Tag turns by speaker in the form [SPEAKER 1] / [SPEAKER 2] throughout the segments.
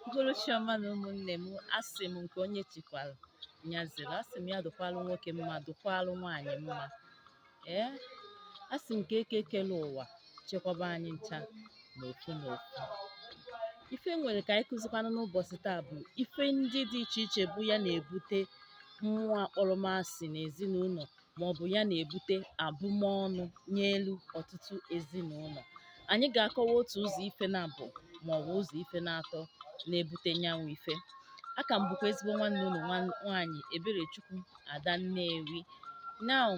[SPEAKER 1] Uhuruchi ọma na ụmụnne m. Asị m nke onye chikwara ya zere. Asị m ya dụkwalụ nwoke mma, dụkwalụ nwaanyị mma. Ee, asị m ka eke kele ụwa chekwaba anyị ncha n'ofu n'ofu. Ife nwere ka anyị kụzikwanụ n'ụbọchị taa bụ ife ndị dị iche iche bụ ya na-ebute mmụọ akpọrọmasị n'ezinụlọ, maọbụ ya na-ebute abụmọnụ nyelu ọtụtụ ezinụlọ. Anyị ga-akọwa otu ụzọ ife na-abụ maọbụ ụzọ ife na-atọ na-ebute nyanwụ ife. Aka m bụkwa ezigbo nwanne unu nwaanyị, Eberechukwu Ada Nnewi. Now,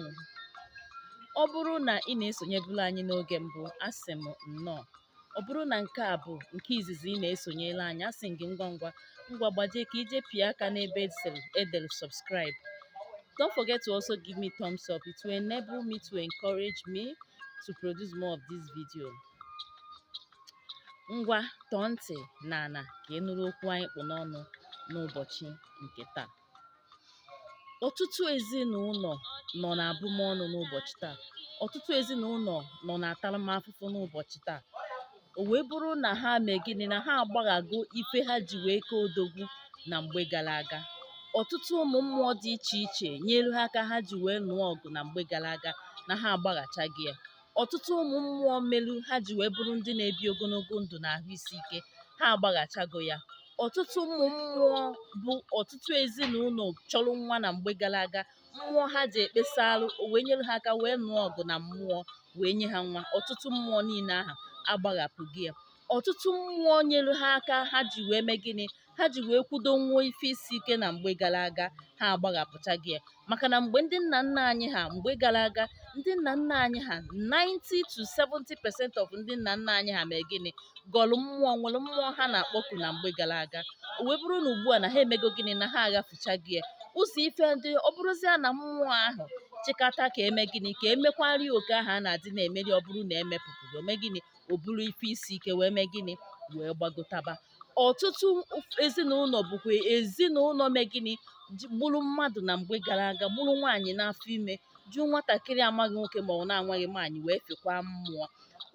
[SPEAKER 1] ọ bụrụ na ị na-esonyebulu anyị n'oge mbụ, asị m nnọọ. Ọ bụrụ na nke a bụ nke izizi ị na-esonyere anyị, asị m gị ngwa ngwa ngwa gbajie ka ije pịa aka n'ebe esere edere subscribe. Don't forget to also give me thumbs up. It will enable me to encourage me to produce more of this video. Ngwa, tọọ ntị n'ala ka ị nụrụ okwu anyị kpụ n'ọnụ n'ụbọchị nke taa. Ọtụtụ ezinụlọ nọ n'abụmọnụ n'ụbọchị taa. Ọtụtụ ezinụlọ nọ n'ataramahụhụ n'ụbọchị taa. O wee bụrụ na ha mee gịnị? Na ha agbaghago ife ha ji wee kee odogwu na mgbe gara aga. Ọtụtụ ụmụ mmụọ dị iche iche nyere ha aka ha ji wee nụọ ọgụ na mgbe gara aga, na ha agbaghachaghị ya. Ọtụtụ ụmụ mmụọ melu ha ji wee bụrụ ndị na-ebi ogologo ndụ na ahụ isi ike, ha agbaghachago ya. Ọtụtụ ụmụ mmụọ bụ ọtụtụ ezinụlọ chọrọ nwa na mgbe gara aga, mmụọ ha ji ekpesalụ o wee nyere ha aka wee nụọ ọgụ na mmụọ wee nye ha nwa, ọtụtụ mmụọ niile ahụ agbahapụghị ya. Ọtụtụ mmụọ nyere ha aka ha ji wee mee gịnị? Ha ji wee kwudo nwuo ife isi ike na mgbe gara aga, ha agbahapụchaghị ya. Maka na mgbe ndị nna nna anyị ha mgbe gara aga, ndị nna nna anyị ha, 90 to 70% of ndị nna nna anyị ha mee gịnị? Gọlụ mmụọ, nwere mmụọ ha na-akpọku na mgbe gara aga. O wee bụrụ na ugbu a na ha emego gịnị? Na ha aghafuchaghị ya. Ụzọ ife ndị ọ bụrụzia na mmụọ ahụ chịkata ka eme gịnị? Ka emekwari oke ahụ a na-adị na-emeri. Ọ bụrụ na emepụpụrụ ome gịnị? O buru ife isi ike wee mee gịnị? Wee gbagotaba. Ọtụtụ ezinụlọ bụkwa ezinụlọ mee gịnị? Gburu mmadụ na mgbe gara aga, gburu nwaanyị n'afọ ime, jụ nwatakịrị amaghị nwoke ma ọ na-amaghị nwaanyị wee fekwa mmụọ.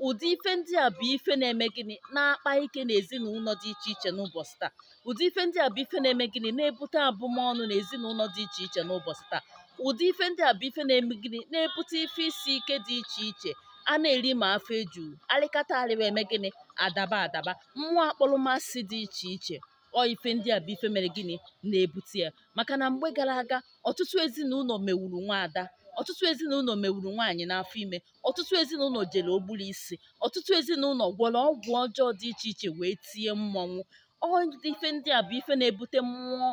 [SPEAKER 1] Ụdị ife ndị a bụ ife na-eme gịnị? Na-akpa ike n'ezinụlọ dị iche iche n'ụbọchị taa. Ụdị ife ndị a bụ ife na-eme gịnị? Na-ebute abụmọnụ n'ezinụlọ dị iche iche n'ụbọchị taa. Ụdị ife ndị a bụ ife na-eme gịnị? Na-ebute ife isi ike dị iche iche. A na-eri ma afọ eju alịkata arịwa eme gịnị? Adaba adaba. Mmụọ akpọrọmasị dị iche iche, ọ ife ndị a bụ ife mere gịnị? Na-ebute ya. Maka na mgbe gara aga, ọtụtụ ezinụlọ mewuru nwaada, ọtụtụ ezinụlọ mewuru nwaanyị n'afọ ime, ọtụtụ ezinụlọ jere ogburu isi, ọtụtụ ezinụlọ gwọrọ ọgwụ ọjọọ dị iche iche wee tie mmọnwụ. Ọ ife ndị a bụ ife na-ebute mmụọ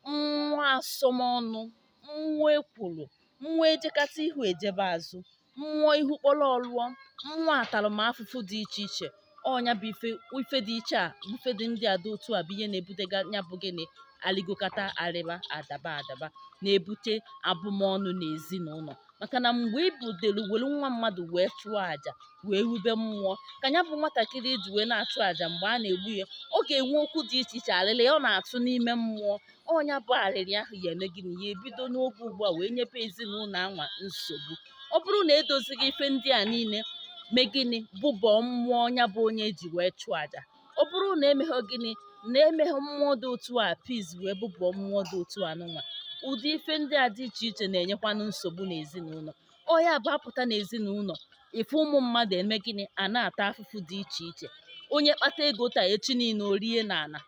[SPEAKER 1] mmụọ asọmọnụ, mmụọ ekworo, mmụọ ejekata ihu ejebe azụ, mmụọ ihu kpọrọ ọlụọ, mmụọ ataramafụfụ dị iche iche. Ọnya bụ ife ife dị iche a, ife dị ndị a dị otu a bụ ihe na-ebute ya bụ gịnị? Alịgokata arịba adaba adaba, na-ebute abụmọnụ n'ezinụlọ. Maka na mgbe ị budelu were nwa mmadụ wee chụọ àjà wee rube mmụọ ka ya bụ nwatakịrị ji wee na-achụ àjà, mgbe a na-egbu ya, ọ ga-enwe okwu dị iche iche, alịrị ọ na-atụ n'ime mmụọ. Ọnya bụ alịrị ahụ ya eme gịnị? Ya ebido n'oge ugbu a wee nyebe ezinụlọ anwa nsogbu. Ọ bụrụ na edozighị ife ndị a niile, mee gịnị? Bụbọ mmụọ ya bụ onye eji wee chụọ àjà. Ọ bụrụ na emeghọ gịnị? Na emeghọ mmụọ dị otu a peace wee bụbọ mmụọ dị otu a nụnwa, ụdị ife ndị a dị iche iche na-enyekwanụ nsogbu n'ezinụlọ. Ọ ya bụ apụta n'ezinụlọ, ife ụmụ mmadụ eme gịnị? A na-ata afụfụ dị iche iche. Onye kpata ego taa, echi niile o rie n'ala.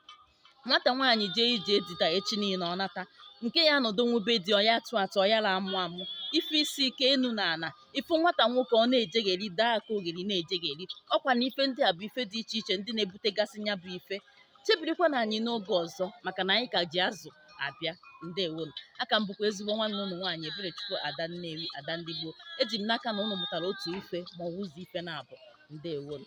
[SPEAKER 1] Nwata nwaanyị jee ije dị taa, echi niile ọ nata nke ya nọdụ nwube di ọ ya tụ atụ ọ ya la amụ amụ. Ife isi ike enu na ala, ife nwata nwoke ọ na-ejegheri daa aka ogheri na-ejegheri. Ọkwa na ife ndị a bụ ife dị iche iche ndị na-ebutegasị ya bụ ife. Chebirikwa na anyị n'oge ọzọ, maka na anyị ka ji azụ abịa. Ndewonu. Aka m bụkwa ezigbo nwanne ụnụ nwaanyị, Eberechukwu Ada Nnewi, Ada ndị gboo. Eji m n'aka na ụnụ mụtara otu ife ma ọ bụ ụzọ ife na-abụ. Ndewonu.